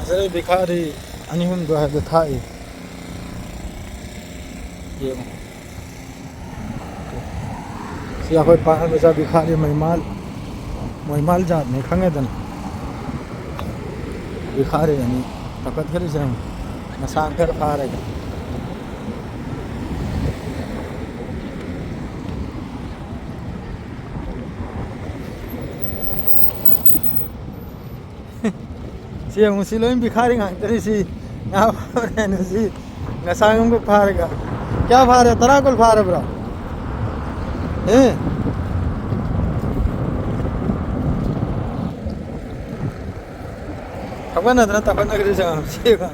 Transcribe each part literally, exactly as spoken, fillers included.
ꯁꯤꯗ ꯚꯤꯈꯥꯔꯤ ꯑꯅꯤ ꯑꯍꯨꯝꯗꯣ ꯍꯥꯏꯕꯗꯣ ꯊꯥꯛꯏ꯫ ꯌꯦꯡꯉꯣ꯫ ꯁꯤ ꯑꯩꯈꯣꯏ ꯄꯥꯈꯪ ꯃꯆꯥ ꯚꯤꯈꯥꯔꯤ ꯃꯩꯃꯥꯜ, ꯃꯩꯃꯥꯜ ꯖꯥꯠꯅꯤ ꯈꯪꯉꯦꯗꯅ꯫ ꯚꯤꯈꯥꯔꯤ ꯑꯅꯤ ꯇꯧꯈꯠꯈ꯭ꯔꯤꯁꯦ ꯌꯦꯡꯉꯣ꯫ ꯃꯁꯥ ꯈꯔ ꯐꯥꯔꯒ꯫ ꯁꯤ ꯌꯦꯡꯉꯨ, ꯁꯤ ꯂꯣꯏ ꯚꯤꯈꯥꯔꯤ ꯉꯥꯛꯇꯅꯤ꯫ ꯁꯤ ꯉꯥ ꯐꯥꯕꯅꯦꯅ ꯁꯤ ꯉꯁꯥꯡ ꯑꯃꯈꯛ ꯐꯥꯔꯒ꯫ ꯀꯌꯥ ꯐꯥꯔꯦ? ꯇꯔꯥ ꯀꯨꯟ ꯐꯥꯔꯕ꯭ꯔꯣ? ꯑꯦ? ꯍꯧꯒꯠꯅꯗꯅ ꯇꯧꯈꯠꯅꯈ꯭ꯔꯤꯁꯦ ꯌꯦꯡꯉꯨ, ꯁꯤ ꯌꯦꯡꯉꯨ꯫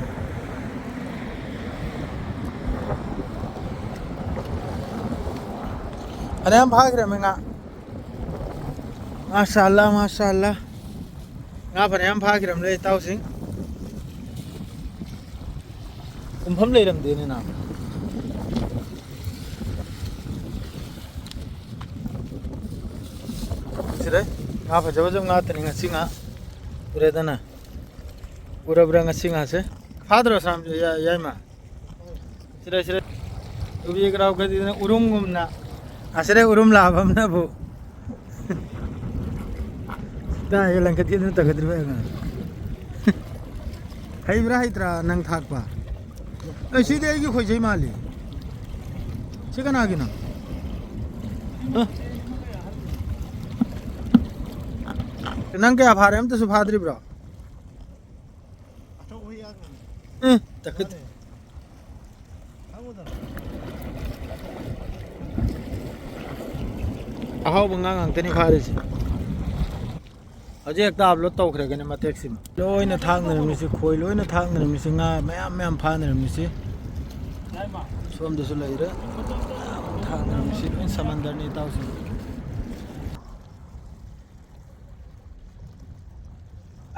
ꯐꯅꯌꯥꯝ ꯐꯥꯈ꯭ꯔꯦꯃꯤ ꯉꯥ꯫ ꯃꯥꯁꯥ ꯑꯜꯂꯥ, ꯃꯥꯁꯥ ꯑꯜꯂꯥ꯫ ꯉꯥ ꯐꯅꯌꯥꯝ ꯐꯥꯈ꯭ꯔꯕꯅꯦ ꯏꯇꯥꯎꯁꯤꯡ꯫ ꯀꯨꯝꯐꯝ ꯂꯩꯔꯝꯗꯦꯅꯦ ꯅꯥꯕ꯫ ꯁꯤꯗ ꯉꯥ ꯐꯖ ꯐꯖꯕ ꯉꯥꯛꯇꯅꯤ ꯉꯁꯤ ꯉꯥ꯫ ꯎꯔꯦꯗꯅ? ꯎꯔꯕ꯭ꯔꯥ ꯉꯁꯤ ꯉꯥꯁꯦ? ꯐꯥꯗ꯭ꯔꯣ ꯁꯥꯝ-, ꯌꯥ-, ꯌꯥꯏꯃ? ꯁꯤꯗ, ꯁꯤꯗ꯫ ꯇꯨꯕꯤ ꯒ꯭ꯔꯥꯎ ꯈꯗꯤꯅ ꯎꯔꯨꯝꯒꯨꯝꯅ꯫ ꯑꯁꯤꯗ ꯎꯔꯨꯝ ꯂꯥꯕ ꯑꯃꯅꯕꯨ꯫ ꯇꯥꯏꯌꯦ, ꯂꯪꯈꯠꯀꯦ ꯑꯗꯨꯅ ꯇꯧꯒꯗ꯭ꯔꯤꯕ ꯑꯉꯥꯡ꯫ ꯍꯩꯕ꯭ꯔꯥ ꯍꯩꯇ꯭ꯔꯥ ꯅꯪ ꯊꯥꯛꯄ? ꯑꯩ ꯁꯤꯗꯤ ꯑꯩꯒꯤ ꯈꯣꯏꯖꯩ ꯃꯥꯜꯂꯤ꯫ ꯁꯤ ꯀꯅꯥꯒꯤꯅꯣ? ꯍ? ꯅꯪ ꯀꯌꯥ ꯐꯥꯔꯦ? ꯑꯝꯇꯁꯨ ꯐꯥꯗ꯭ꯔꯤꯕ꯭ꯔꯣ? ꯑꯦ, ꯇꯈꯠ-, ꯑꯍꯥꯎꯕ ꯉꯥ ꯉꯥꯛꯇꯅꯤ ꯐꯥꯔꯤꯁꯦ꯫ ꯍꯧꯖꯤꯛ ꯍꯦꯛꯇ ꯑꯞꯂꯣꯗ ꯇꯧꯈ꯭ꯔꯒꯅꯤ ꯃꯇꯦꯛꯁꯤꯃ꯫ ꯂꯣꯏꯅ ꯊꯥꯛꯅꯔꯝꯃꯤꯁꯤ, ꯈꯣꯏ ꯂꯣꯏꯅ ꯊꯥꯛꯅꯔꯝꯃꯤꯁꯤ, ꯉꯥ ꯃꯌꯥꯝ ꯃꯌꯥꯝ ꯐꯥꯅꯔꯝꯃꯤꯁꯤ꯫ ꯁꯣꯝꯗꯁꯨ ꯂꯩꯔꯦ꯫ ꯊꯥꯛꯅꯔꯝꯃꯤꯁꯤ ꯂꯣꯏ ꯁꯃꯟꯗꯔꯅꯤ ꯏꯇꯥꯎꯁꯤꯡ꯫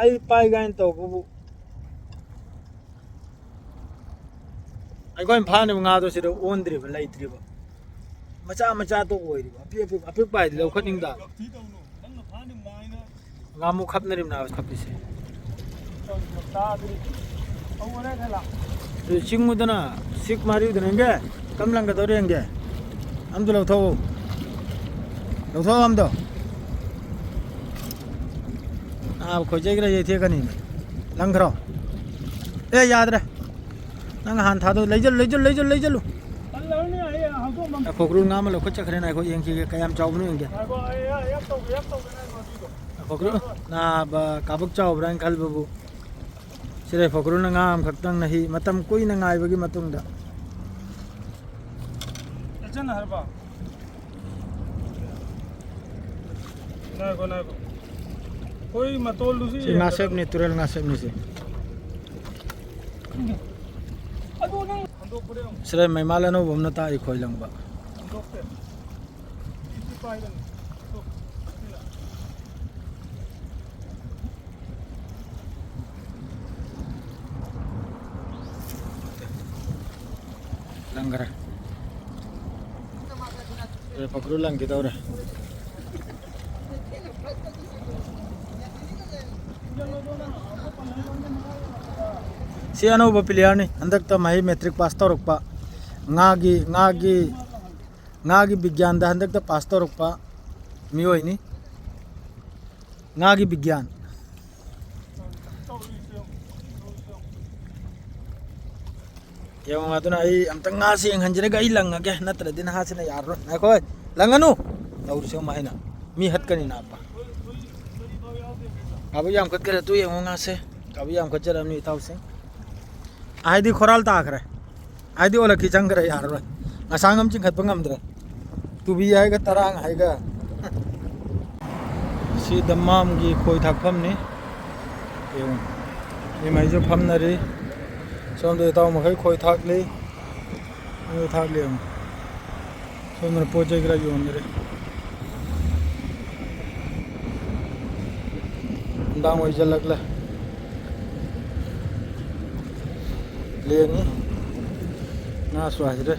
ꯑꯩ ꯄꯥꯏ ꯀꯥꯏꯅ ꯇꯧꯕꯕꯨ꯫ ꯑꯩꯈꯣꯏꯅ ꯐꯥꯅꯕ ꯉꯥꯗꯣ ꯁꯤꯗ ꯑꯣꯟꯗ꯭ꯔꯤꯕ, ꯂꯩꯇ꯭ꯔꯤꯕ꯫ ꯃꯆꯥ ꯃꯆꯥꯇ ꯑꯣꯏꯔꯤꯕ꯫ ꯑꯄꯤꯛ ꯑꯄꯤꯛ-, ꯑꯄꯤꯛꯄ ꯍꯥꯏꯗꯤ ꯂꯧꯈꯠꯅꯤꯡꯗ꯫ ꯉꯥꯃꯨꯛ ꯈꯞꯅꯔꯤꯕ ꯅꯥꯕ ꯈꯞꯄꯤꯁꯦ꯫ ꯑꯗꯨ ꯆꯤꯡꯉꯨꯗꯅ, ꯁꯤꯛ ꯃꯥꯔꯤꯗꯨꯅ ꯌꯦꯡꯒꯦ꯫ ꯀꯝ ꯂꯪꯒꯗꯧꯔꯦ ꯌꯦꯡꯒꯦ꯫ ꯑꯝꯇ ꯂꯧꯊꯣꯛꯎ꯫ ꯂꯧꯊꯣꯛꯑꯣ ꯑꯝꯇ꯫ ꯑꯥ, ꯈꯣꯏꯖꯩꯒ꯭ꯔ ꯌꯩꯊꯦꯛꯀꯅꯤ꯫ ꯂꯪꯈ꯭ꯔꯣ꯫ ꯑꯦ, ꯌꯥꯗ꯭ꯔꯦ꯫ ꯅꯪ ꯍꯥꯟꯅ ꯊꯥꯗꯣꯛ꯫ ꯂꯩꯖꯜꯂꯨ, ꯂꯩꯖꯜꯂꯨ, ꯂꯩꯖꯜꯂꯨ, ꯂꯩꯖꯜꯂꯨ꯫ ꯉꯥꯏꯈꯣ, ꯒ꯭ꯔꯨ ꯉꯥ ꯑꯃ ꯂꯧꯈꯠ ꯆꯠꯈ꯭ꯔꯦ꯫ ꯉꯥꯏꯈꯣ, ꯌꯦꯡꯈꯤꯒꯦ ꯀꯌꯥꯝ ꯆꯥꯎꯕꯅꯣ ꯌꯦꯡꯒꯦ꯫ ꯉꯥꯏꯈꯣ, ꯀꯥꯕꯛ ꯆꯥꯎꯕ꯭ꯔꯥ ꯍꯥꯏꯅ ꯈꯜꯕꯕꯨ꯫ ꯁꯤꯗ ꯐꯣꯀ꯭ꯔꯨꯅ ꯉꯥ ꯑꯃꯈꯛꯇꯪ ꯅꯍꯤ, ꯃꯇꯝ ꯀꯨꯏꯅ ꯉꯥꯏꯕꯒꯤ ꯃꯇꯨꯡꯗ꯫ ꯆꯠꯆꯅ ꯍꯥꯏꯔꯕ? ꯉꯥꯏꯈꯣ, ꯉꯥꯏꯈꯣ꯫ ꯑꯩꯈꯣꯏ ꯃꯇꯣꯜꯗꯨꯁꯨ ꯁꯤ ꯌꯦꯡꯒꯗꯕ꯫ ꯉꯥꯁꯦꯞꯅꯤ, ꯇꯨꯔꯦꯜ ꯉꯥꯁꯦꯞꯅꯤ ꯁꯤ꯫ ꯑꯗꯨ ꯅꯪ ꯍꯟꯗꯣꯛꯄꯗ ꯌꯦꯡꯉꯨ꯫ ꯁꯤꯗ ꯃꯩꯃꯥꯜ ꯑꯅꯧꯕ ꯑꯃꯅ ꯇꯥꯛꯏ ꯈꯣꯏ ꯂꯪꯕ꯫ ꯍꯟꯗꯣꯛꯇꯦ꯫ ꯁꯤ ꯄꯥꯏꯒꯅꯤ꯫ ꯂꯪꯈ꯭ꯔꯦ꯫ ꯑꯦ, ꯐꯣꯀ꯭ꯔꯨ ꯂꯪꯈꯤꯗꯧꯔꯦ꯫ ꯁꯤ ꯑꯅꯧꯕ ꯄ꯭ꯂꯦꯌꯔꯅꯤ, ꯍꯟꯗꯛꯇ ꯃꯍꯩ ꯃꯦꯇ꯭ꯔꯤꯛ ꯄꯥꯁ ꯇꯧꯔꯛꯄ꯫ ꯉꯥꯒꯤ, ꯉꯥꯒꯤ, ꯉꯥꯒꯤ ꯕꯤꯒ꯭ꯌꯥꯟꯗ ꯍꯟꯗꯛꯇ ꯄꯥꯁ ꯇꯧꯔꯛꯄ ꯃꯤꯑꯣꯏꯅꯤ꯫ ꯉꯥꯒꯤ ꯕꯤꯒ꯭ꯌꯥꯟ꯫ ꯌꯦꯡꯉꯣ, ꯑꯗꯨꯅ ꯑꯩ ꯑꯝꯇ ꯉꯥꯁꯦ ꯌꯦꯡꯍꯟꯖꯔꯒ ꯑꯩ ꯂꯪꯉꯒꯦ, ꯅꯠꯇ꯭ꯔꯗꯤ ꯅꯍꯥꯁꯤꯅ ꯌꯥꯔꯔꯣꯏ꯫ ꯉꯥꯏꯈꯣ, ꯂꯪꯉꯅꯨ꯫ ꯇꯧꯔꯤꯁꯦ ꯌꯦꯡꯉꯣ ꯑꯩꯅ꯫ ꯃꯤ ꯍꯠꯀꯅꯤ ꯅꯥꯄ꯫ ꯀꯥꯕꯨ ꯌꯥꯝꯈꯠꯈ꯭ꯔꯦ, ꯇꯨ ꯌꯦꯡꯉꯣ ꯉꯥꯁꯦ꯫ ꯀꯥꯕꯨ ꯌꯥꯝꯈꯠꯆꯔꯝꯅꯤ ꯏꯇꯥꯎꯁꯤꯡ꯫ ꯍꯥꯏꯗꯤ ꯈꯣꯔꯥꯜ ꯇꯥꯈ꯭ꯔꯦ꯫ ꯍꯥꯏꯗꯤ ꯑꯣꯂꯛꯀꯤ ꯆꯪꯈ꯭ꯔꯦ, ꯌꯥꯔꯔꯣꯏ꯫ ꯉꯁꯥꯡ ꯑꯃ ꯆꯤꯡꯈꯠꯄ ꯉꯝꯗ꯭ꯔꯦ꯫ ꯇꯨꯕꯤ ꯍꯥꯏꯒ ꯇꯔꯥꯡ ꯍꯥꯏꯒ꯫ ꯁꯤ ꯗꯝꯃꯥꯝꯒꯤ ꯈꯣꯏ ꯊꯥꯛꯐꯝꯅꯤ꯫ ꯌꯦꯡꯉꯨ꯫ ꯃꯤ ꯃꯩꯁꯨ ꯐꯝꯅꯔꯤ꯫ ꯁꯣꯝꯗ ꯏꯇꯥꯎ ꯃꯈꯩ ꯈꯣꯏ ꯊꯥꯛꯂꯤ꯫ ꯈꯣꯏ ꯊꯥꯛꯂꯤ ꯌꯦꯡꯉꯨ꯫ ꯁꯣꯝꯗꯅ ꯄꯣꯠ ꯆꯩ ꯈꯔ ꯌꯣꯟꯅꯔꯤ꯫ ꯅꯨꯡꯗꯥꯡ ꯑꯣꯏꯁꯤꯜꯂꯛꯂꯦ꯫ ꯂꯦꯟꯅꯤ꯫ ꯉꯥꯁꯨ ꯍꯥꯏꯗ꯭ꯔꯦ꯫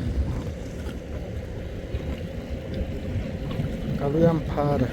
ꯀꯥꯕꯨ ꯌꯥꯝ ꯐꯥꯔꯦ꯫